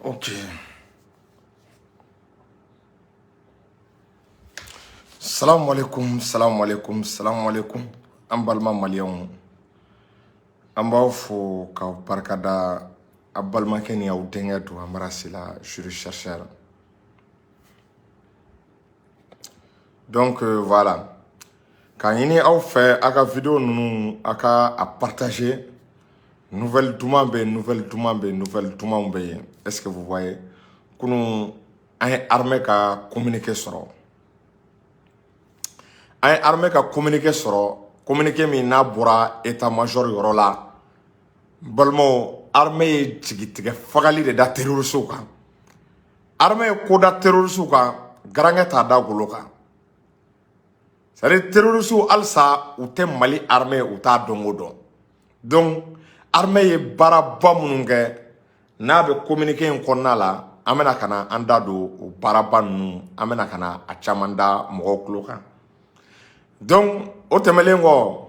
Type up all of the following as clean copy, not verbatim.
Ok. Salamu alaikum, salamu alaikum, salamu alaikum. An balima maliyɛnw, an b'aw fo k'aw barikada a balimakɛ ni aw denkɛ don Amara Sila, juriste chercheur. Donc voilà. K'a ɲini aw fɛ a ka vidéo ninnu a ka a partager. Nouvelle duman bɛ yen, nouvelle duman bɛ yen, nouvelle dumanw bɛ yen. Est-ce que vous voyez? Kunun an ye armée ka communiqué sɔrɔ. An ye armée ka communiqué sɔrɔ, communiqué min n'a bɔra état-major yɔrɔ la. N balimaw, armée ye jigitigɛ fagali de da terroristew kan. Armée ye ko da terroristew kan, garankɛ t'a da golo kan. C'est à dire terroristew halisa u tɛ Mali armée u t'a dɔn ko dɔn. Donc armée ye baaraba minnu kɛ n'a bɛ communiqué in kɔnɔna la, an bɛna ka na an da don o baaraba ninnu, an bɛna ka na a caman da mɔgɔw tulo kan. Donc o tɛmɛnen kɔ,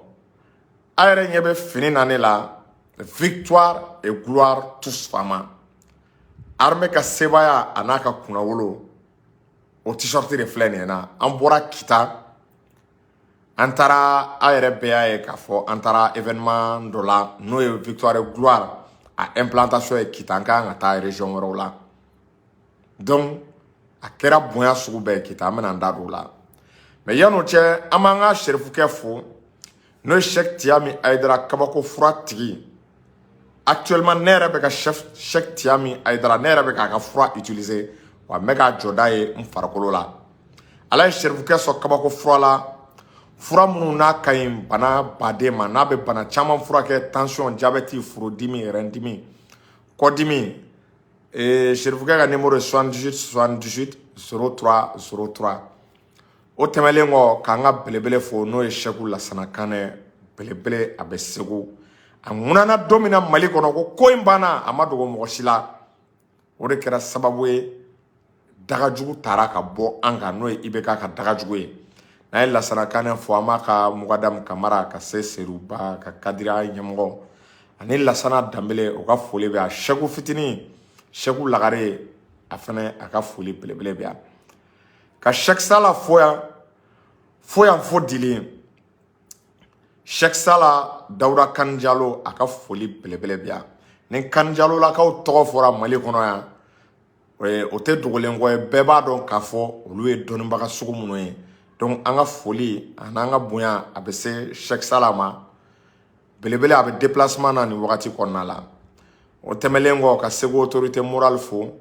a yɛrɛ ɲɛ bɛ fini na ne la, victoire et gloire tous fama. Armée ka sebaaya a n'a ka kunnawolo, o t-shirt de filɛ nin ye na. An bɔra Kita, an taara, a yɛrɛ bɛɛ y'a ye k'a fɔ an taara événement dɔ la n'o ye victoire et gloire a implantation ye Kita, an ka kan ka taa région wɛrɛw la. Donc a kɛra bonya sugu bɛɛ ye Kita, an bɛna an da don o la. Mais yan'o cɛ, an b'an ka serifukɛ fo n'o ye Cheikh Tiyami Ayidara, kabako fura tigi. Actuellement ne yɛrɛ bɛ ka chef Cheikh Tiyami Ayidara, ne yɛrɛ bɛ k'a ka fura utiliser, wa n bɛ k'a jɔda ye n farikolo la. Ala ye serifukɛ sɔn kabako fura la, fura minnu n'a ka ɲi bana baden ma, n'a bɛ bana caman furakɛ, tension, diabète, furudimi, rɛndimi, kɔdimi. Serifukɛ ka numéro ye 78 78 03 03. O tɛmɛnen kɔ, k'an ka belebele fo n'o ye Sɛku Lasana Kanɛ, belebele a bɛ Segu. A ŋunana don min na Mali kɔnɔ ko ko in banna, a ma dogo mɔgɔ si la. O de kɛra sababu ye dagajugu taara ka bɔ an kan, n'o ye IBK ka dagajugu ye. N'an ye Lasana Kanɛ fo, an b'a ka Mugadamu Kamara ka se Seruba ka Kadira ɲɛmɔgɔ ani Lasana Danbele, o ka foli bɛ yan. Sɛku fitinin, Sɛku Lagare, a fɛnɛ a ka foli belebele bɛ yan. Ka Sɛki Sala fo yan, fo yan fo Dili. Sɛki Sala Dawuda Kanjalo, a ka foli belebele bɛ yan. Ni Kanjalolakaw tɔgɔ fɔra Mali kɔnɔ yan, o tɛ dogolen kɔ ye, bɛɛ b'a dɔn k'a fɔ olu ye dɔnnibaga sugu minnu ye. Donc an ka foli a n'an ka bonya a bɛ se Sɛki Sala ma, belebele a bɛ déplacement na nin wagati kɔnɔna la. O tɛmɛnen kɔ, ka Segu autorité morale fo,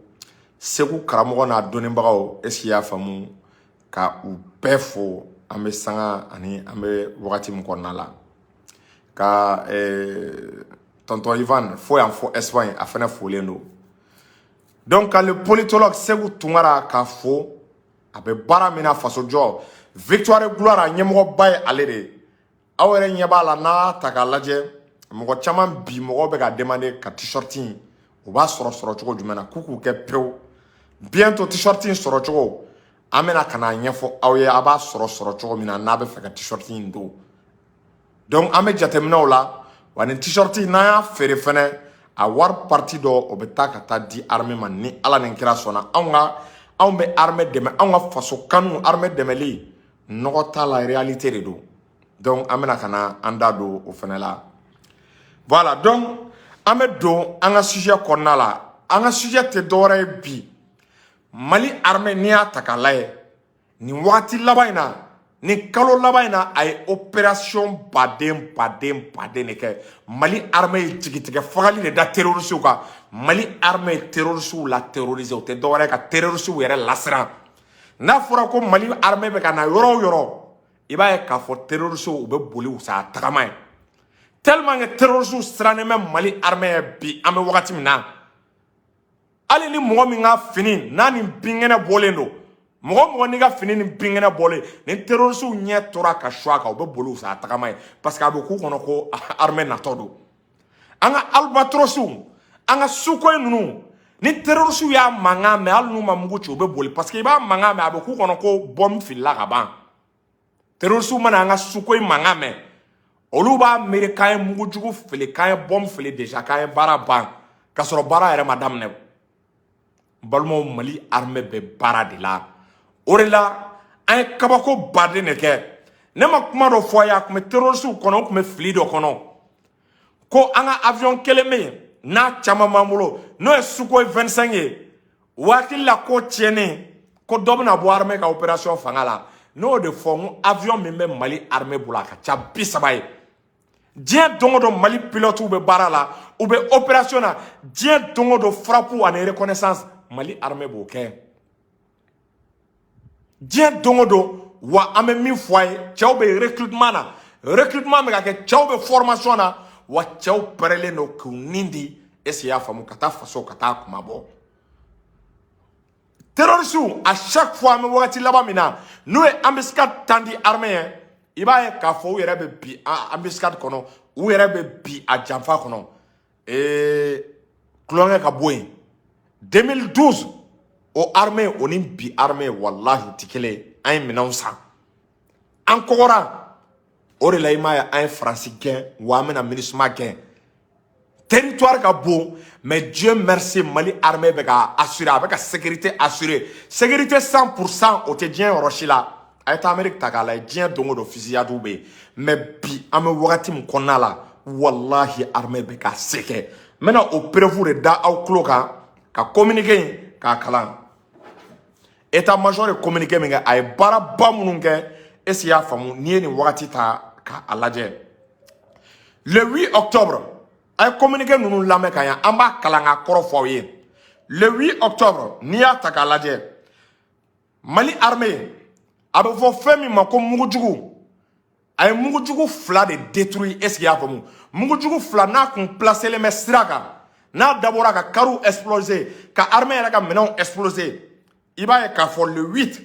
Segu karamɔgɔ n'a dɔnnibagaw, est ce que i y'a faamu, ka u bɛɛ fo an bɛ sanga ani an bɛ wagati min kɔnɔna la. Ka tonton Ivan fo yan fo Espagne, a fana folen don. Donc ka le politologue Segu Tunkara k'a fo, a bɛ baara min na faso jɔ, victoire et gloire a ɲɛmɔgɔba ye ale de ye. Aw yɛrɛ ɲɛ b'a la, n'a ta k'a lajɛ, mɔgɔ caman bi mɔgɔw bɛ ka demander ka t-shirt in, u b'a sɔrɔ sɔrɔ cogo jumɛn na, k'u k'u kɛ pewu. Bientôt t-shirt in sɔrɔ cogo, an bɛna ka n'a ɲɛfɔ aw ye, a b'a sɔrɔ sɔrɔ cogo min na n'a bɛ fɛ ka t-shirt in don. Donc an bɛ jateminɛw la, wa nin t-shirt in n'an y'a feere fɛnɛ, a wari partie dɔ o bɛ taa ka taa di armée ma, ni Ala ni kira sɔnna. Anw ka anw bɛ armée dɛmɛ, anw ka faso kanu, armée dɛmɛli nɔgɔ t'a la, réalité de don. Donc an bɛna ka na an da don o fɛnɛ la. Voilà, donc an bɛ don an ka sujet kɔnɔna la. An ka sujet tɛ dɔwɛrɛ ye bi, Mali armée n'i y'a ta k'a lajɛ nin wagati laban in na, nin kalo laban in na, a ye opération baden baden baden de kɛ. Mali armée ye jigitigɛ fagali de da terroristew kan. Mali armée ye terroristew la terroriser, o tɛ dɔwɛrɛ ye ka terroristew yɛrɛ lasiran. N'a fɔra ko Mali armée bɛ ka na yɔrɔ o yɔrɔ, i b'a ye k'a fɔ terroristew u bɛ boli u sa tagama ye, tellement que terroristew sirannen bɛ Mali armée ye bi. An bɛ wagati min na, hali ni mɔgɔ min ka fini n'a ni binkɛnɛ bɔlen don, mɔgɔ mɔgɔ n'i ka fini ni binkɛnɛ bɔlen, ni terroristew ɲɛ tora ka su a kan, u bɛ boli u sa tagama ye, parce que a bɛ k'u kɔnɔ ko armée natɔ don. An ka albatrosiw, an ka Sukhoi ninnu, ni terroristew y'a mankan mɛn, hali n'u ma mugu ci, u bɛ boli, parce que i b'a mankan mɛn, a bɛ k'u kɔnɔ ko bombe filila ka ban. Terroristew mana an ka Sukhoi mankan mɛn, olu b'a miiri k'an ye mugujugu fili, k'an ye bombe fili déjà, k'an ye baara ban, k'a sɔrɔ baara yɛrɛ ma daminɛ. N balimaw, Mali armée bɛ baara de la. O de la an ye kabako baden de kɛ. Ne ma kuma dɔ fɔ a ye, a tun bɛ terroristew kɔnɔ, o tun bɛ fili dɔ kɔnɔ ko an ka avion kelen bɛ yen n'a caman b'an bolo, n'o ye Sukhoi 25 ye. O hakili la ko tiɲɛnen ko dɔ bɛna bɔ armée ka opération fanga la. N'o de fɔ n ko avion min bɛ Mali armée bolo, a ka ca 30 ye. Diɲɛ don o don, Mali pilotes bɛ baara la, u bɛ opération na diɲɛ don o don. Frappe ani reconnaissance, Mali armée b'o kɛ diɲɛ don o don. Wa an bɛ min fɔ a ye, cɛw bɛ recrutement na, recrutement bɛ ka kɛ, cɛw bɛ formation na, wa cɛw pɛrɛlen don k'u nin di. Est ce que i y'a faamu? Ka taa faso ka taa kuma bɔ terroristes. À chaque fois, an bɛ wagati laban min na, n'u ye embuscade tan di armée ye, i b'a ye k'a fɔ u yɛrɛ bɛ bi embuscade kɔnɔ, u yɛrɛ bɛ bi a janfa kɔnɔ. Tulonkɛ ka bɔ yen, 2012 o armée, o ni bi armée, walahi, u tɛ kelen ye. An ye minɛnw san, an kɔgɔra. O de la i m'a ye an ye Faransi gɛn, wa an bɛna MINUSMA gɛn. Territoire ka bon, mais Dieu merci, Mali armée bɛ ka assurer, a bɛ ka sécurité assurer. Sécurité 100%, o tɛ diɲɛ yɔrɔ si la. A ye taa Amérique ta k'a lajɛ, diɲɛ don o don fusillade bɛ yen. Mais bi an bɛ wagati min kɔnɔna la, walahi, armée bɛ ka se kɛ. N bɛna o preuve de da aw tulo kan ka communiqué in k'a kalan. État major ye communiqué min kɛ, a ye baaraba minnu kɛ, est ce que i y'a faamu? N'i ye nin wagati ta k'a lajɛ, le 8 octobre, a ye communiqué ninnu lamɛn ka ɲɛ, an b'a kalan k'a kɔrɔ fɔ aw ye. Le 8 octobre, n'i y'a ta k'a lajɛ, Mali armée, a bɛ fɔ fɛn min ma ko mugujugu, a ye mugujugu fila de détruit. Est ce que i y'a faamu? Mugujugu fila n'a kun placelen bɛ sira kan, n'a dabɔra ka kariw exploser, ka armée yɛrɛ ka minɛnw exploser, i b'a ye k'a fɔ le 8,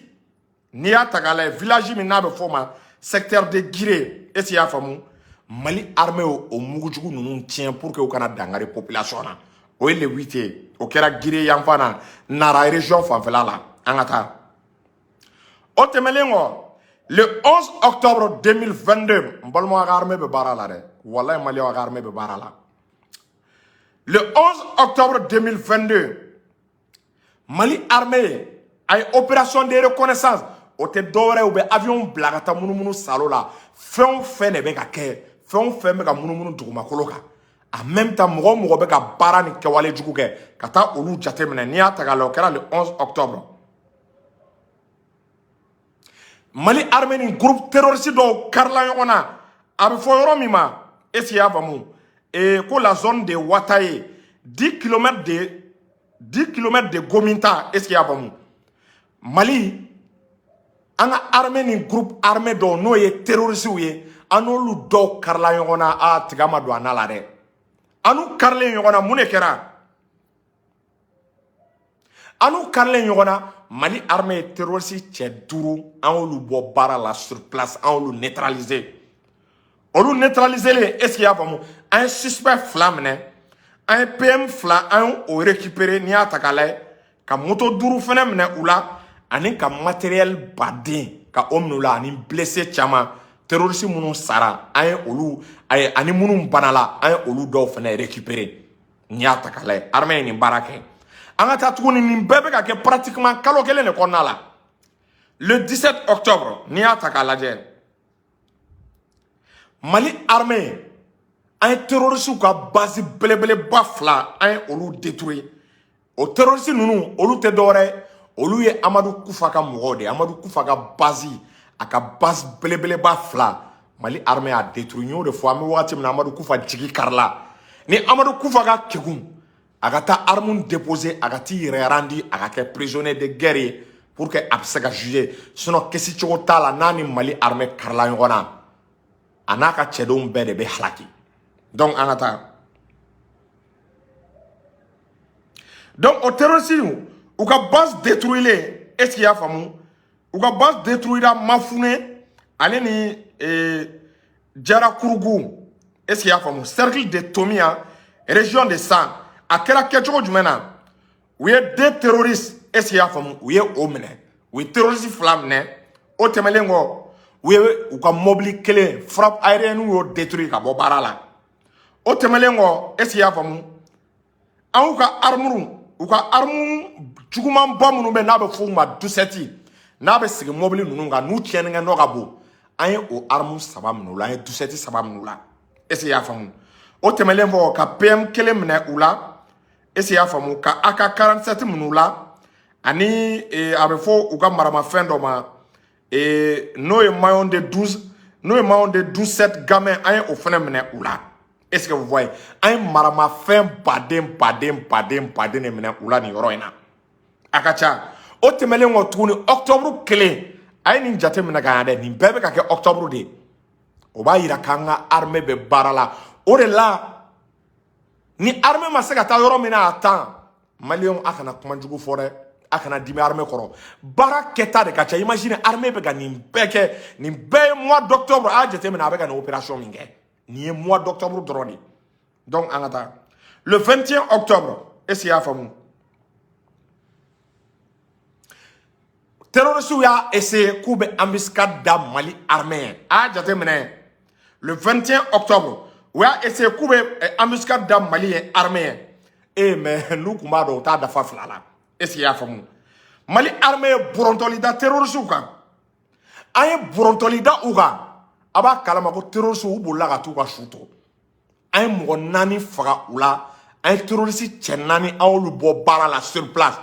n'i y'a ta k'a lajɛ, village min n'a bɛ fɔ o ma secteur de Giré, est ce que i y'a faamu? Mali armée y'o o mugujugu ninnu tiɲɛ pour que u kana dankari population na. O ye le 8 ye, o kɛra Giré yanfan na, Nara région fanfɛla la. An ka taa. O tɛmɛnen kɔ, le 11 octobre 2022, n balimaw ka armée bɛ baara la dɛ, walayi, maliyɛnw ka armée bɛ baara la. Le 11 octobre 2022, Mali armée a ye opération de reconnaissance. O tɛ dɔwɛrɛ ye, u bɛ avion bila ka taa munumunu salo la. Fɛn o fɛn de bɛ ka kɛ, fɛn o fɛn bɛ ka munumunu dugumakolo kan, en même temps mɔgɔ o mɔgɔ bɛ ka baara ni kɛwale jugu kɛ, ka taa olu jateminɛ. N'i y'a ta k'a lajɛ, o kɛra le 11 octobre. Mali armée ni groupe terroriste dɔw karila ɲɔgɔn na, a bɛ fɔ yɔrɔ min ma, est ce que i y'a faamu, ko la zone de Wataye, 10 km de Gominta. Est ce que i y'a faamu? Mali, an ka armée ni groupe armé dɔw, n'o ye terroristew ye, an n'olu dɔw karila ɲɔgɔn na. A tiga ma don a na la dɛ. An n'u karilen ɲɔgɔn na, mun de kɛra? An n'u karilen ɲɔgɔn na, Mali armée ye terroriste cɛ duuru, an y'olu bɔ baara la sur place, an y'olu neutraliser. Olu neutraliser len, est ce que i y'a faamu? An ye suspect fila minɛ, an ye PM fila, an y'o récupérer. N'i y'a ta k'a lajɛ, ka moto duuru fɛnɛ minɛ u la, ani ka matériel baden ka o minɛ u la, ani blessé caman. Terroriste minnu sara, an ye olu ayi, ani minnu banala, an ye olu dɔw fɛnɛ récupérer. N'i y'a ta k'a lajɛ, armée ye nin baara kɛ. An ka taa tuguni, nin bɛɛ bɛ ka kɛ pratiquement kalo kelen de kɔnɔna la. Le 17 octobre, n'i y'a ta k'a lajɛ, Mali armée, an ye terroriste ka base belebeleba fila, an ye olu détruit. O terroriste ninnu, olu tɛ dɔwɛrɛ ye, olu ye Amadu Kufa ka mɔgɔw de ye. Amadu Kufa ka base, a ka base belebeleba fila, Mali armée y'a détruit. N y'o de fɔ, an bɛ wagati min na, Amadu Kufa jigi karila. Ni Amadu Kufa ka kegun, a ka taa arme déposer, a ka t'i yɛrɛ randi, a ka kɛ prisonnier de guerre ye pour que a bɛ se ka juger. Sinon kisi cogo t'a la. N'a ni Mali armée karila ɲɔgɔn na, a n'a ka cɛdenw bɛɛ de bɛ halaki. Donc an ka taa. Donc o terroriste, u ka base détruilen, est ce que i y'a faamu? U ka base détruira Mafune ale ni Jarakurugu, est ce que i y'a faamu, cercle de Tomia, région de San. A kɛra kɛcogo jumɛn na? U ye deux terroristes, est ce que i y'a faamu, u ye o minɛ, u ye terroriste fila minɛ. O tɛmɛnen kɔ, u ye u ka mobili kelen, frappe aérienne y'o détruit ka bɔ baara la. O tɛmɛnen kɔ, est ce que i y'a faamu, an y'u ka armure U ka arme jugumanba minnu bɛ n'a bɛ f'u ma 17, n'a bɛ sigi mobili ninnu kan, n'u tiɲɛnikɛ nɔ ka bon, an ye o arme 3 minɛ u la, an ye 17 saba minɛ u la. Est ce que i y'a faamu? O tɛmɛnen kɔ, ka PM kelen minɛ u la. Est ce que i y'a faamu? Ka AK 47 minɛ u la, ani a bɛ fɔ u ka maramafɛn dɔ ma, n'o ye maillon de 12, n'o ye maillon de 12 7 gamin, an ye o fɛnɛ minɛ u la. Est ce que vous voyez? An ye maramafɛn baden baden baden baden de minɛ u la nin yɔrɔ in na, a ka ca. O tɛmɛnen kɔ tuguni, octobre 1, a ye nin jate minɛ ka ɲa dɛ, nin bɛɛ bɛ ka kɛ octobre de ye. O b'a yira k'an ka armée bɛ baara la. O de la, ni armée ma se ka taa yɔrɔ min na a temps, maliyɛnw, a kana kuma jugu fɔ dɛ, a kana dimi armée kɔrɔ, baara kɛta de ka ca. Imagine, armée bɛ ka nin bɛɛ kɛ, nin bɛɛ ye mois d'octobre. A y'a jateminɛ, a bɛ ka nin opération min kɛ, nin ye mois d'octobre dɔrɔn de. Donc an ka taa le 21 octobre. Est ce que i y'a faamu? Terroristes y'a essayé k'u bɛ embuscade da Mali armée ye. A y'a jateminɛ, le 21 octobre, u y'a essayé k'u bɛ embuscade da Mali ye armée ye. Mais n'u tun b'a dɔn, u t'a dafa fila la. Est ce que i y'a faamu? Mali armée ye bɔrɔntɔli da terroristes kan, an ye bɔrɔntɔli da u kan. A b'a kalama ko terroristes, u bolila ka t'u ka su to. An ye mɔgɔ 4 faga u la, an ye terroriste cɛ 4, an y'olu bɔ baara la sur place.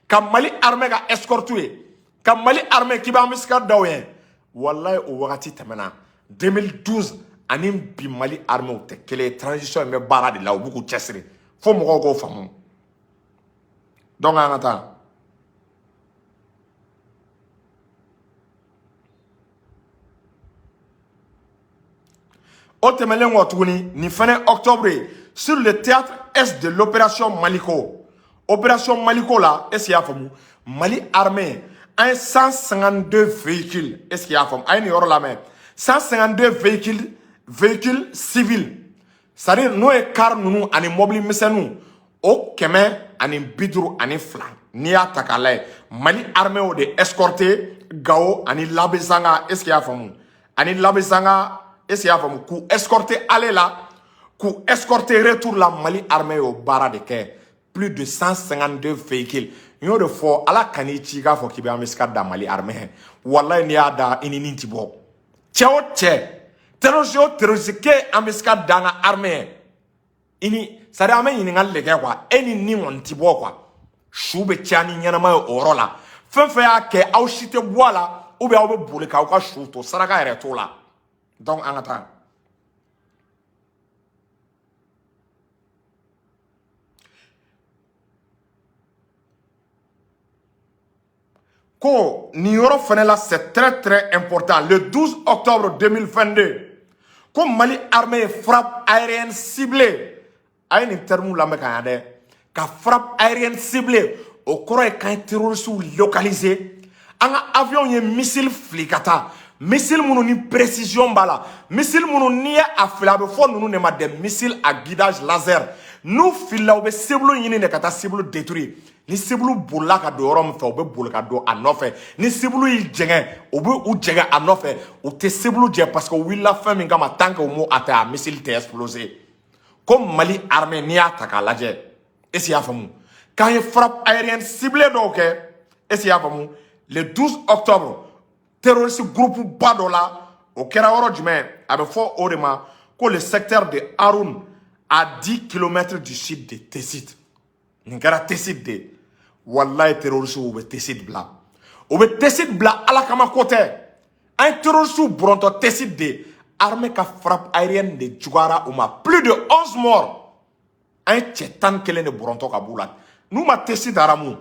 Ka Mali armée ka escorte ye, ka Mali armée k'i bɛ embuscade da o ye, walayi, o wagati tɛmɛna. 2012 ani bi, Mali armée o tɛ kelen ye. Transition in bɛ baara de la, u b'u k'u cɛsiri fo mɔgɔw k'o faamu. Donc an ka taa. O tɛmɛnen kɔ tuguni, nin fɛnɛ octobre ye, sur le théâtre est de l'opération Maliko. Opération Maliko la, est ce que i y'a faamu? Mali armée, an ye 152 véhicules. Est ce que i y'a faamu? A ye nin yɔrɔ lamɛn, 152 véhicules, véhicules civils, c'est à dire n'o ye car ninnu ani mobili misɛnninw, o 152. N'i y'a ta k'a lajɛ, Mali armée o de escorté Gao ani Labezanga. Est ce que i y'a faamu? Ani Labezanga, est ce que i y'a faamu? K'u escorté aller la, k'u escorté retour la, Mali armée y'o baara de kɛ, plus de 152 véhicules. N y'o de fɔ, Ala kan'i ci i k'a fɔ k'i bɛ embuscade da Mali armée. Walayi, n'i y'a da, i ni nin ti bɔ. Cɛ o cɛ, terroriste o terroriste, k'e embuscade da an ka armée, i ni, c'est à dire an bɛ ɲininkali de kɛ quoi, e ni nin kɔni ti bɔ quoi. Su bɛ caya ni ɲɛnama ye o yɔrɔ la. Fɛn fɛn y'a kɛ, aw si tɛ bɔ a la, ou bien aw bɛ boli k'aw ka su to, saraka yɛrɛ t'o la. Donc an ka taa. Ko nin yɔrɔ fɛnɛ la, c'est très très important. Le 12 octobre 2022, ko Mali armée ye frappe aérienne ciblée. A ye nin terme lamɛn ka ɲa dɛ. Ka frappe aérienne ciblée, o kɔrɔ ye k'an ye terroristes localiser, an ka avion ye missile fili ka taa, missile minnu ni précision b'a la, missile minnu n'i ye a fili, a bɛ fɔ ninnu de ma des missiles à guidage laser. N'u filila, u bɛ cible ɲini de ka taa cible détruire. Ni cible bolila ka don yɔrɔ min fɛ, u bɛ boli ka don a nɔfɛ. Ni cible y'i jɛngɛ, u bɛ u jɛngɛ a nɔfɛ. U tɛ cible jɛ parce que u wulila fɛn min kama, tant que u m'o atteint, a missile tɛ exploser. Ko Mali armée, n'i y'a ta k'a lajɛ, est ce que i y'a faamu, k'an ye frappe aérienne ciblée dɔw kɛ, est ce que i y'a faamu, le 12 octobre, terroriste groupe ba dɔ la, o kɛra yɔrɔ jumɛn? A bɛ fɔ o de ma ko le secteur de Haroun, à 10 km du sud de Tessit. Nin kɛra Tessit de. Walayi, terroriste u bɛ Tessit bila, u bɛ Tessit bila, Ala kama ko tɛ. An ye terroriste bɔrɔntɔ Tessit de, armée ka frappe aérienne de juguyara u ma, plus de 11 morts. An ye cɛ 11 de bɔrɔntɔ ka b'u la. N'u ma Tessit haramu,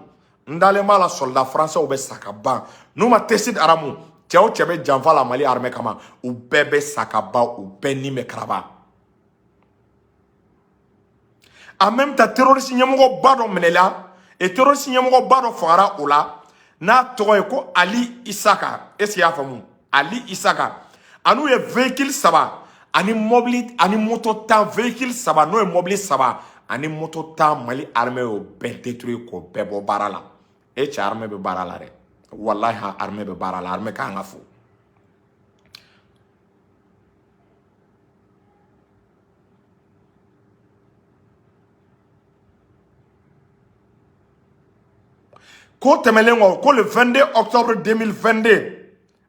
n dalen b'a la, soldat français bɛ sa ka ban. N'u ma Tessit haramu, cɛ o cɛ bɛ janfa la Mali armée kama, u bɛɛ bɛ sa ka ban, u bɛɛ ni bɛ karaba. En même temps, terroriste ɲɛmɔgɔba dɔ minɛla et terroriste ɲɛmɔgɔba dɔ fagara o la, n'a tɔgɔ ye ko Ali Isaka. Est ce que i y'a faamu? Ali Isaka, an'u ye véhicule 3 ani mobili ani moto 10, véhicule 3, n'o ye mobili 3 ani moto 10, Mali armée y'o bɛɛ détruire k'o bɛɛ bɔ baara la. E cɛ, armée bɛ baara la dɛ, walahi, armée bɛ baara la, armée kan ka fo. Ko tɛmɛlen kɔ, ko le 22 octobre 2022,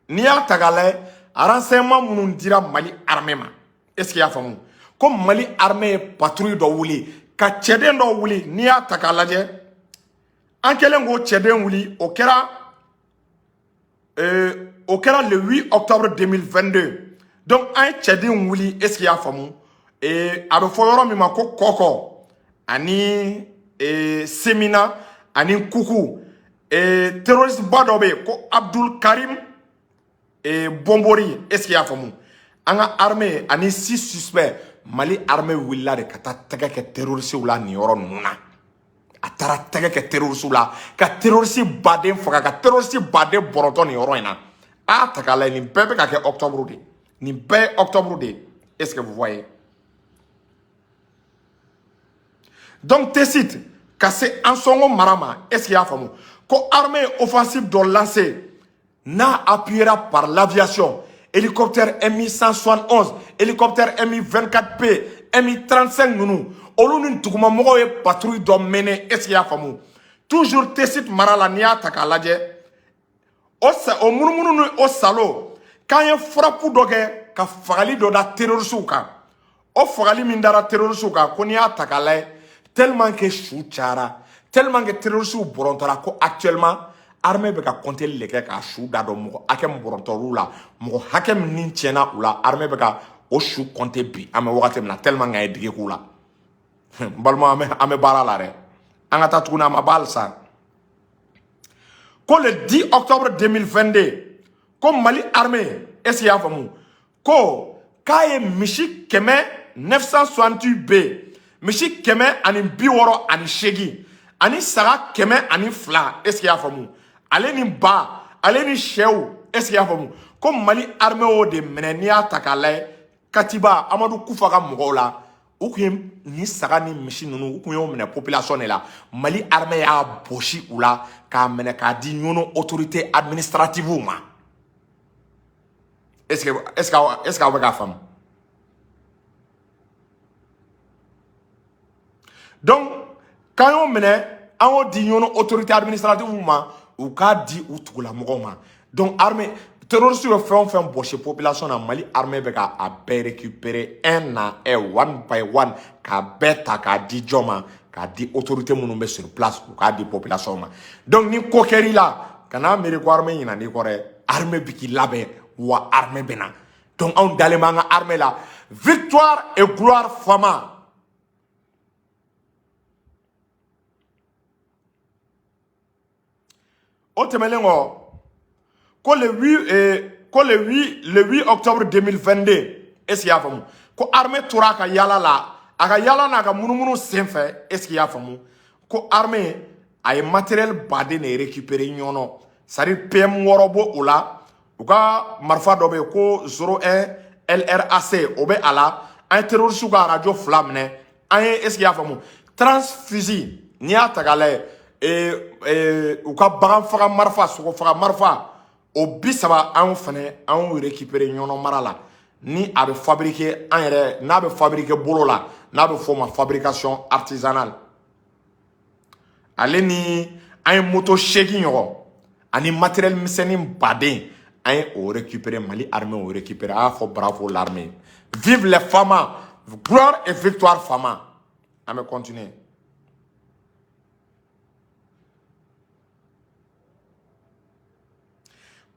n'i y'a ta k'a lajɛ, renseignement minnu dira Mali armée ma, est ce que i y'a faamu, ko Mali armée ye patrouille dɔ wuli ka cɛden dɔ wuli. N'i y'a ta k'a lajɛ, an kɛlen k'o cɛden wuli, o kɛra le 8 octobre 2022. Donc an ye cɛden wuli, est ce que i y'a faamu, a bɛ fɔ yɔrɔ min ma ko Kɔkɔ ani Semina ani Kuku, terroriste ba dɔ bɛ yen ko Abdul Karim Bɔnbori, est ce que i y'a faamu, an ka armée ani six suspects, Mali armée wulila de ka taa tɛgɛ kɛ terroristew la nin yɔrɔ ninnu na. A taara tɛgɛ kɛ terroristew la ka terroriste baden faga, ka terroriste baden bɔrɔtɔ nin yɔrɔ in na. A y'a ta k'a lajɛ, nin bɛɛ bɛ ka kɛ octobre de, nin bɛɛ ye octobre de. Est ce que vous voyez? Donc Tessit ka se Ansongo mara ma, est ce que i y'a faamu, ko armée offensive dɔ lancé n'a appuyera par l'aviation, hélicoptère Mi-171, hélicoptère Mi-24P, Mi-35 ninnu, olu ni dugumamɔgɔw ye patrouille dɔ mené, est ce que i y'a faamu, toujours Tessit mara la. N'i y'a ta k'a lajɛ, o sa o munumunu ni o salo k'an ye frappe dɔ kɛ ka fagali dɔ da terroristew kan. O fagali min dara terroristew kan, ko n'i y'a ta k'a lajɛ, tellement que su cayara, tellement que terroristew bɔrɔntɔra, ko actuellement armée bɛ ka compter de kɛ k'a su da dɔn, mɔgɔ hakɛ min bɔrɔntɔr'u la, mɔgɔ hakɛ min ni tiɲɛna u la, armée bɛ ka o su compter bi an bɛ wagati min na, tellement que a ye digi k'u la. N balima, an bɛ baara la dɛ. An ka taa tuguni, a ma ban halisa. Ko le 10 octobre 2022, ko Mali armée, est ce que i y'a faamu, ko k'a ye misi kɛmɛ 968 b, misi 168 ani saga 102, est ce que i y'a faamu, ale ni ba, ale ni sɛw, est ce que i y'a faamu, ko Mali armée y'o de minɛ. N'i y'a ta k'a lajɛ, Katiba Amadu Kufa ka mɔgɔw la, u kun ye ni saga ni misi ninnu, u kun y'o minɛ population de la. Mali armée y'a bɔsi u la k'a minɛ k'a di Ɲɔnɔ autorité administrative ma. Est ce que aw bɛ k'a faamu? Donc k'an y'o minɛ, an y'o di Ɲɔnɔ autorité administrative ma, u k'a di u tugulamɔgɔw ma. Donc armée, terroriste ye fɛn o fɛn bɔsi population na, Mali armée bɛ ka a bɛɛ récupérer un à un, one by one, k'a bɛɛ ta k'a di jɔn ma? K'a di autorité minnu bɛ sur place, u k'a di population ma. Donc ni ko kɛr'i la, kana miiri ko armée ɲinɛn'i kɔ dɛ. Armée bi k'i labɛn wa armée bɛ na. Donc anw dalen b'an ka armée la. Victoire et gloire FAMa. O tɛmɛnen kɔ, ko le 8 ko le 8 octobre 2022, est ce que i y'a faamu, ko armée tora a ka yala la, a ka yala n'a ka munumunu sen fɛ, est ce que i y'a faamu, ko armée a ye matériel baden de récupérer Ɲɔnɔ, c'est à dire PM 6 b'o o la, u ka marifa dɔ bɛ yen ko 01 LRAC, o bɛ a la. An ye terroriste ka radio fila minɛ, an ye, est ce que i y'a faamu, 30 fusil. N'i y'a ta k'a lajɛ, u ka bagan faga marifa, sogo faga marifa, o 30, anw fɛnɛ an y'o récupérer Ɲɔnɔ mara la. Ni a bɛ fabriquer an yɛrɛ, n'a bɛ fabriquer bolo la, n'a bɛ f'o ma fabrication artisanale, ale ni an ye moto 8 ɲɔgɔn ani matériel misɛnnin baden, an ye o récupérer. Mali armée o récupérer. A y'a fɔ bravo l'armée, vive les FAMa, gloire et victoire FAMa. An bɛ continuer.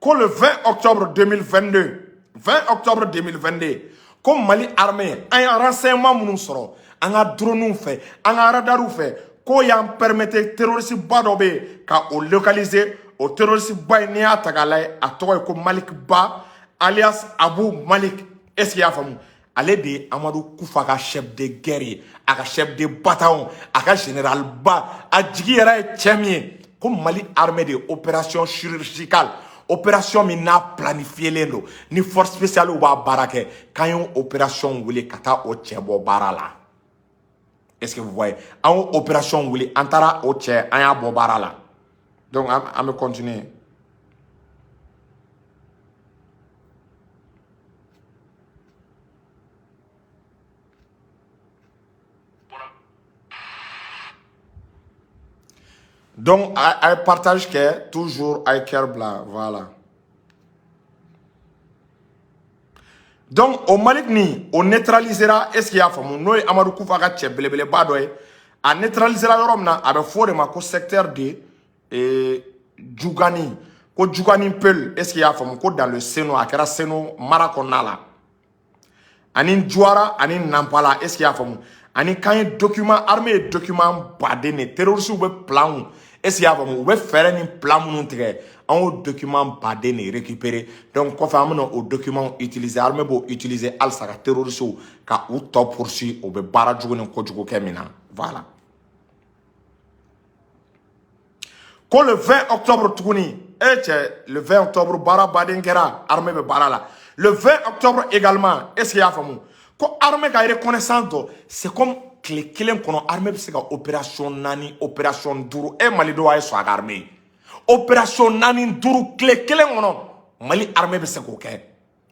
Ko le 20 octobre 2022, 20 octobre 2022, ko Mali armée, an ye renseignement minnu sɔrɔ an ka drone fɛ, an ka radarw fɛ, k'o y'an permettre terroriste ba dɔ bɛ yen ka o localiser. O terroriste ba in, n'i y'a ta k'a lajɛ, a tɔgɔ ye ko Malik Ba alias Abu Malik, est ce que i y'a faamu, ale de ye Amadu Kufa ka chef de guerre ye, a ka chef de bataillon, a ka général ba, a jigi yɛrɛ ye cɛ min ye. Ko Mali armée de ye opération chirurgicale, opération min n'a planifielen don, ni force spéciale b'a baara kɛ, k'an y'o opération wele ka taa o cɛ bɔ baara la. Est ce que vous voyez? An y'o opération wele, an taara o cɛ, an y'a bɔ baara la. Donc an bɛ continuer. Donc a ye partage kɛ toujours, a ye cœur bila, voilà. Donc o Malik nin, o neutralisera, est ce que i y'a faamu, n'o ye Amadu Kufa ka cɛ belebeleba dɔ ye. A neutralisera yɔrɔ min na, a bɛ fɔ o de ma ko secteur de Djougani, ko Djougani Peul, est ce que i y'a faamu, ko dans le Seno, a kɛra Seno mara kɔnɔna la, ani Juara ani Nampala, est ce que i y'a faamu. Ani k'an ye document, armée ye document baden de, terroristes bɛ plan, est ce que i y'a faamu, u bɛ fɛɛrɛ ni plan minnu tigɛ, an y'o document baden de récupérer. Donc kɔfɛ an bɛna o document utiliser, armée b'o utiliser halisa ka terroristes ka u tɔ poursuivre, u bɛ baara jugu ni kojugu kɛ min na, voilà. Ko le 20 octobre tuguni, e cɛ, le 20 octobre baara baden kɛra, armée bɛ baara la. Le 20 octobre également, est ce que i y'a faamu, ko armée ka reconnaissance dɔ, c'est comme tile kelen kɔnɔ armée bɛ se ka opération naani, opération duuru. E malidenw, a ye sɔn a ka armée ye, opération naani duuru tile kelen kɔnɔ, Mali armée bɛ se k'o kɛ.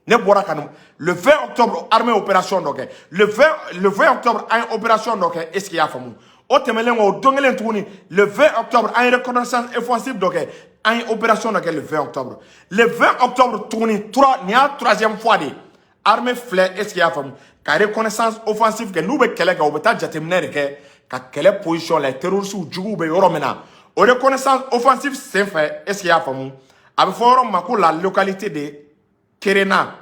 Ne bɔra ka le 20 octobre armée opération dɔ kɛ, le 20 octobre an ye opération dɔ kɛ, est ce que i y'a faamu. O tɛmɛnen kɔ, o don kelen tuguni, le 20 octobre an ye reconnaissance offensive dɔ kɛ, an ye opération dɔ kɛ le 20 octobre. Le 20 octobre tuguni, trois, nin y'a troisième fois de ye armée filɛ, est ce que i y'a faamu, ka reconnaissance offensive kɛ. N'u bɛ kɛlɛ kɛ, u bɛ taa jateminɛ de kɛ ka kɛlɛ position la, terroristes juguw bɛ yɔrɔ min na. O reconnaissance offensive senfɛ, est ce que i y'a faamu, a bɛ fɔ yɔrɔ min ma ko la localité de Kerena.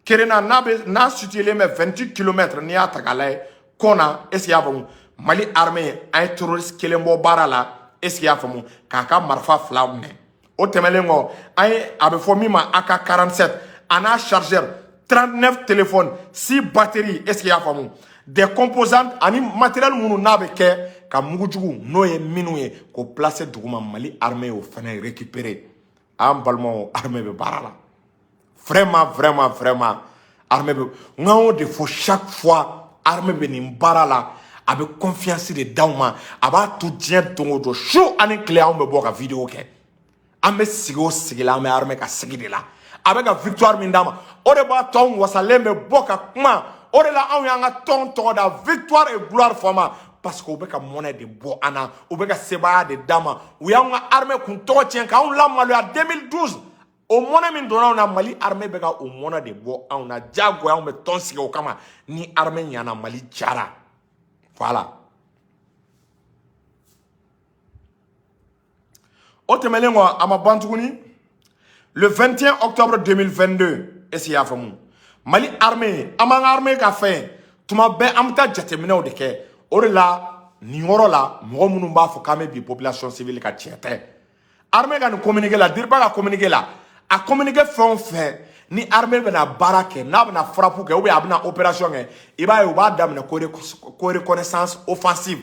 Kerena n'a bɛ n'a situélen bɛ 28 kilomètres, n'i y'a ta k'a lajɛ Kɔna, est ce que i y'a faamu, Mali armée an ye terroriste kelen bɔ baara la, est ce que i y'a faamu, k'a ka marifa fila minɛ. O tɛmɛnen kɔ, an ye a bɛ fɔ min ma AK 47 a n'a chargeur, 39 téléphones, 6 batteries, est ce que i y'a faamu, des composantes ani matériel minnu n'a bɛ kɛ ka mugujugu, n'o ye minnu ye k'o placer duguma, Mali armée y'o fana récupérer. An balimaw, armée bɛ baara la, vraiment vraiment vraiment, armée bɛ, n k'an y'o de fɔ chaque fois, armée bɛ nin baara la, a bɛ confiance de d'aw ma, a b'a to diɲɛ don o don, su ani tile, anw bɛ bɔ ka vidéo kɛ, an bɛ sigi o sigi la, an bɛ armée ka sigi de la, a bɛ ka victoire min d'a ma, o de b'a to anw wasalen bɛ bɔ ka kuma. O de la anw y'an ka tɔn tɔgɔ da victoire et gloire Fama, parce que u bɛ ka mɔnɛ de bɔ an na, u bɛ ka sebaaya de d'an ma. U y'anw ka armée kun tɔgɔ tiɲɛ k'anw lamaloya 2012, o mɔnɛ min donna anw na, Mali armée bɛ ka o mɔnɛ de bɔ anw na, diyagoya anw bɛ tɔn sigi o kama. Ni armée ɲana, Mali jara, voilà. O tɛmɛnen kɔ, a ma ban tuguni, le 21 octobre 2022, est ce que i y'a faamu, Mali armée, an b'an ka armée ka fɛn tuma bɛɛ, an bɛ taa jateminɛw de kɛ. O de la nin yɔrɔ la, mɔgɔ minnu b'a fɔ k'an bɛ bi population civile ka, tiɲɛ tɛ. Armée ka nin communiqué la, Diriba ka communiqué la, a communiqué fɛn o fɛn ni armée bɛna baara kɛ, n'a bɛna frappe kɛ ou bien a bɛna opération kɛ, i b'a ye u b'a daminɛ ko reconnaissance offensive.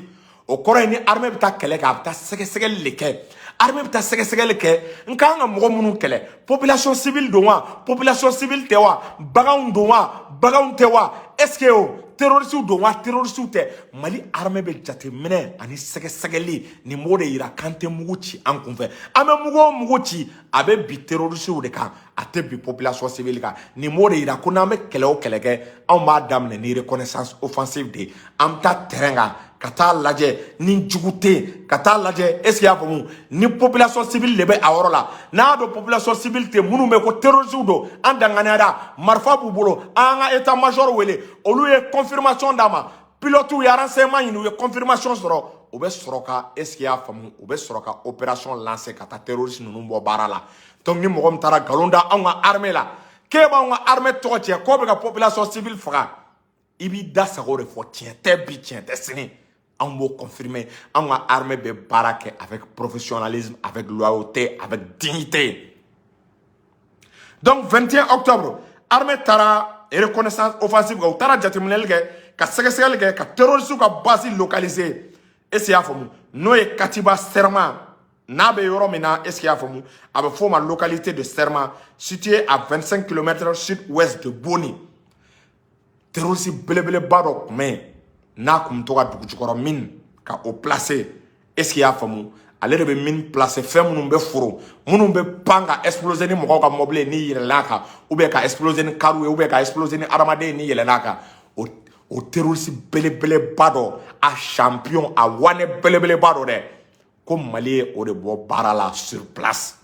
O kɔrɔ ye ni armée bɛ taa kɛlɛ kɛ, a bɛ taa sɛgɛsɛgɛli de kɛ. Armée bɛ taa sɛgɛsɛgɛli kɛ, n ka kan ka mɔgɔ minnu kɛlɛ, population civile don wa, population civile tɛ wa, baganw don wa, baganw tɛ wa, est ce que o terroriste don wa, terroriste tɛ. Mali armée bɛ jateminɛ ani sɛgɛsɛgɛli nin b'o de yira k'an tɛ mugu ci an kunfɛ. An bɛ mugu o mugu ci, a bɛ bi terroriste de kan, a tɛ bi population civile kan. Nin b'o de yira ko n'an bɛ kɛlɛ o kɛlɛ kɛ, anw b'a daminɛ ni reconnaissance offensive de ye. An bɛ taa terrain kan ka taa lajɛ ni jugu tɛ yen, ka taa lajɛ, est ce que i y'a faamu, ni population civile de bɛ a yɔrɔ la. N'a y'a dɔn population civile tɛ, minnu bɛ ko terroriste don, an danganiyara, marifa b'u bolo, an ka état major wele, olu ye confirmation d'a ma, pilote ye renseignement ɲini, u ye confirmation sɔrɔ, u bɛ sɔrɔ ka, est ce que i y'a faamu, u bɛ sɔrɔ ka opération lancer ka taa terroriste ninnu bɔ baara la. Donc ni mɔgɔ min taara nkalon da anw ka armée la, k'e b'anw ka armée tɔgɔ tiɲɛ, k'o bɛ ka population civile faga, i b'i da sago de fɔ, tiɲɛ tɛ bi, tiɲɛ tɛ sini. Anw b'o confirmer, anw ka armée bɛ baara kɛ avec professionnalisme, avec loyauté, avec dignité. Donc 21 octobre, armée taara reconnaissance offensive kɛ, u taara jateminɛli kɛ, ka sɛgɛsɛgɛli kɛ, ka terroriste ka base localiser, est ce que i y'a faamu, n'o ye Katiba Serma, n'a bɛ yɔrɔ min na, est ce que i y'a faamu, a bɛ f'o ma localité de Serma, située à 25 km sud-ouest de Boni. Terroriste belebeleba dɔ tun bɛ yen n'a tun bɛ to ka dugu jukɔrɔ mine ka o placer, est ce que i y'a faamu, ale de bɛ mine placer, fɛn minnu bɛ foro, minnu bɛ pan ka exploser ni mɔgɔw ka mɔbili ye n'i yɛlɛn'a kan, ou bien ka exploser ni kariw ye, ou bien ka exploser ni hadamaden ye n'i yɛlɛn'a kan. O terroriste belebeleba dɔ, a champion, a wane belebeleba dɔ dɛ. Ko Mali ye o de bɔ baara la sur place.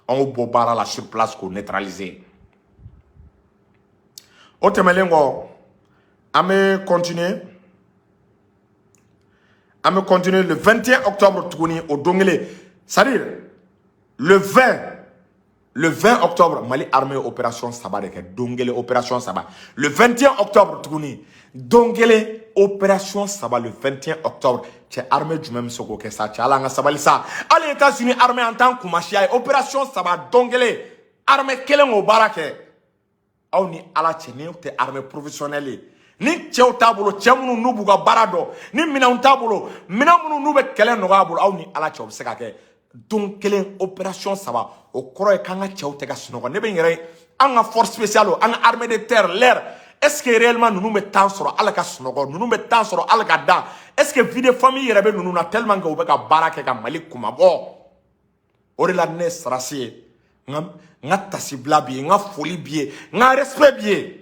An y'o bɔ baara la sur place k'o neutraliser. O tɛmɛnen kɔ, an bɛ continuer, an bɛ continuer le 21 octobre tuguni, o don kelen, c'est-à-dire le 20, le 20 octobre, Mali armée opération saba de kɛ don kelen, opération saba. Le 21 octobre tuguni, don kelen, opération saba, le 21 octobre. Cɛ, armée jumɛn bɛ se k'o kɛ sa? Cɛ, ala an ka sabali sa. Hali États-Unis armée, an t'an kumasiya ye. Opération saba don kelen, armée kelen k'o baara kɛ. Aw ni ala cɛ, ni tɛ armée professionnelle ye, ni cɛw t'a bolo, cɛ minnu n'u b'u ka baara dɔn, ni minɛnw t'a bolo, minɛn minnu n'u bɛ kɛlɛ nɔgɔya bolo, aw ni ala cɛ, o bɛ se ka kɛ don kelen opération saba? O kɔrɔ ye k'an ka cɛw tɛ ka sunɔgɔ. Ne bɛ n yɛrɛ ye, an ka force spéciale, an ka armée de terre, l'air, est ce que réellement ninnu bɛ temps sɔrɔ hali ka sunɔgɔ? Ninnu bɛ temps sɔrɔ hali ka da? Est ce que vie de famille yɛrɛ bɛ ninnu na, tellement que u bɛ ka baara kɛ ka Mali kumabɔ? O de la, ne ye sarasi ye, n ka tasibila b'i ye, n ka foli b'i ye, n ka respect b'i ye.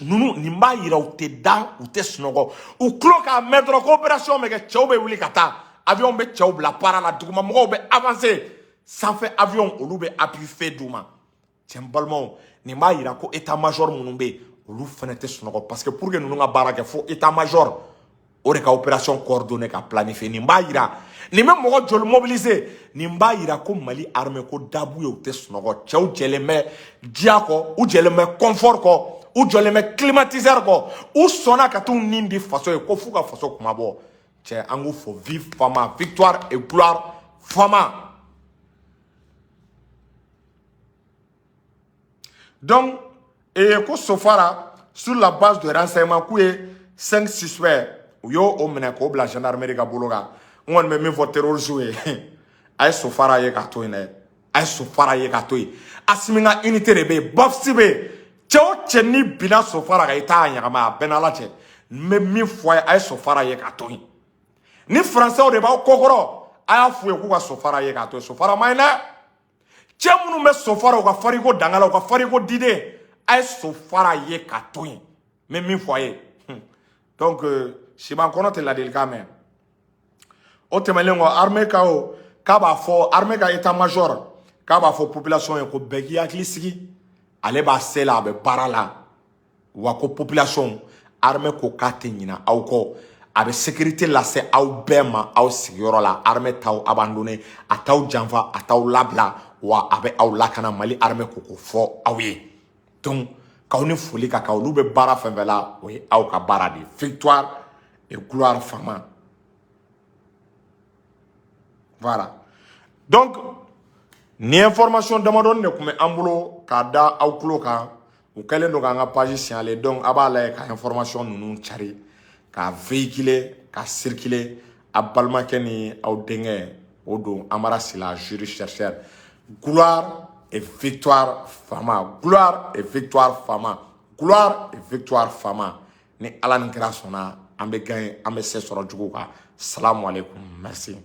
Ninnu, nin b'a yira u tɛ da, u tɛ sunɔgɔ. U tulo k'a mɛn dɔrɔn ko opération bɛ kɛ, cɛw bɛ wuli ka taa. Avion bɛ cɛw bila para la, duguma mɔgɔw bɛ avancer, sanfɛ avion olu bɛ appui feu d'u ma. Cɛ, n balimaw, nin b'a yira ko état major minnu bɛ yen, olu fana tɛ sunɔgɔ, parce que pour que ninnu ka baara kɛ, fo état major o de ka opération coordonner, ka planifier. Nin b'a yira nin bɛ mɔgɔ joli mobiliser. Nin b'a yira ko Mali armée, ko dabu ye, u tɛ sunɔgɔ. Cɛw jɛlen bɛ diya kɔ, u jɛlen bɛ confort kɔ, u jɔlen bɛ climatiseur kɔ, u sɔnna ka t'u nin di faso ye, ko f'u ka faso kuma bɔ. Cɛ, an k'u fɔ. Vive Fama, victoire et gloire Fama. Donc, et ko Sofara, sur la base de renseignement, k'u ye cinq suspects, u y'o o minɛ k'o bila gendarmerie ka bolo kan. N kɔni bɛ min fɔ terroriste ye, a ye Sofara ye k'a to yen dɛ, a ye Sofara ye k'a to yen. Asimi ka unité de bɛ yen, BAFSI bɛ yen. Cɛ o cɛ n'i binna Sofara kan, i t'a ɲagami, a bɛɛ n'ala cɛ. N bɛ min fɔ a ye, a ye Sofara ye k'a to yen. Ni Faransɛw de b'aw kɔkɔrɔ, a y'a f'u ye k'u ka Sofara ye k'a to yen. Sofara ma ɲi dɛ. Cɛ minnu bɛ Sofara, u ka fariko dangala, u ka fariko diden, a ye Sofara ye k'a to yen. N bɛ min fɔ a ye donc, siban kɔnɔ tɛ ladilikan mɛn. O tɛmɛnen kɔ, armée ka o k'a b'a fɔ, armée ka état major k'a b'a fɔ population ye ko bɛɛ k'i hakili sigi, ale b'a se la, a bɛ baara la. Wa ko population, armée ko k'a tɛ ɲinɛ aw kɔ, a bɛ sécurité lase aw bɛɛ ma aw sigiyɔrɔ la. Armée t'aw abandonné, a t'aw janfa, a t'aw labila, wa a bɛ aw lakana. Mali armée ko k'o fɔ aw ye. Donc k'aw ni foli ka kan, olu bɛ baara fɛn fɛn la, o ye aw ka baara de ye. Victoire et gloire Fama. Voilà, donc ni information damadɔni de tun bɛ an bolo k'a da aw tulo kan. U kɛlen don k'an ka page signaler, donc a b'a lajɛ ka information ninnu cari, k'a véhiculer, ka circuler. A balimakɛ ni aw denkɛ o don, Amara Sila, juriste chercheur. Gloire et victoire Fama, gloire et victoire Fama, gloire et victoire Fama. Ni ala ni kira sɔnna, an bɛ gagner, an bɛ se sɔrɔ juguw kan. Salamu aleykum, merci.